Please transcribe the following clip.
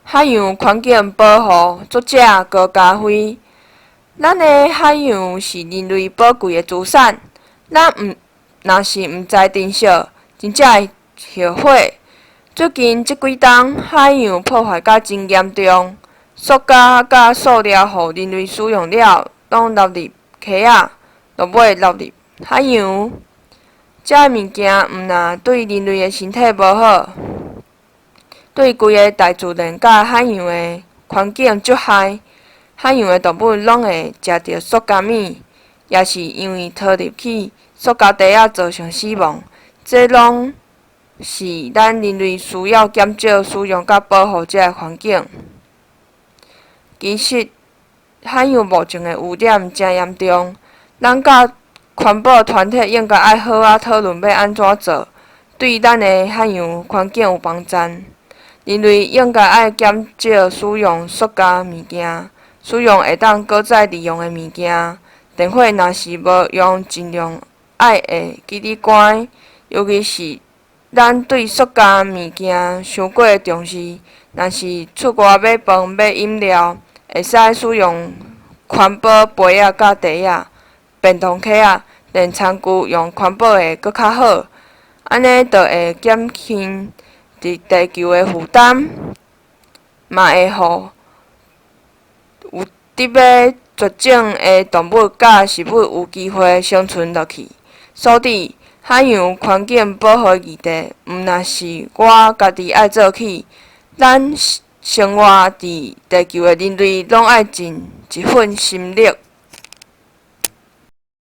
海洋環境保護，作者高嘉輝。咱的海洋是人類寶貴的資產，咱毋若是毋知珍惜，真正會後悔。最近這幾冬，海洋破壞甲真嚴重，塑膠佮塑料予人類使用了，攏納入溪仔，落尾納入海洋。這个物件毋但對人類的身體無好，對規个大自然佮海洋的環境足害。海洋的動物攏會食著塑膠物，抑是因為拖入去塑膠袋仔造成死亡。這攏是咱人類需要減少使用佮保護這个環境。其實，海洋目前的污染誠嚴重，咱佮環保團體應該愛好好討論欲按怎做，對咱的海洋環境有幫助。人類應該愛減少使用塑膠物件，使用會當閣再利用的物件。電火若是無用，盡量愛會記得關。尤其是咱對塑膠物件傷過重視，若是出外買飯、買飲料，會使使用環保杯仔佮袋仔、便當盒仔，連餐具用環保的閣較好，按呢就會減輕佇地球的負擔，嘛會予有佇欲絕種的動物佮植物有機會生存落去。所以，海洋環境保護議題，毋但是我家己愛做起，咱生活佇地球的人類攏愛盡一份心力。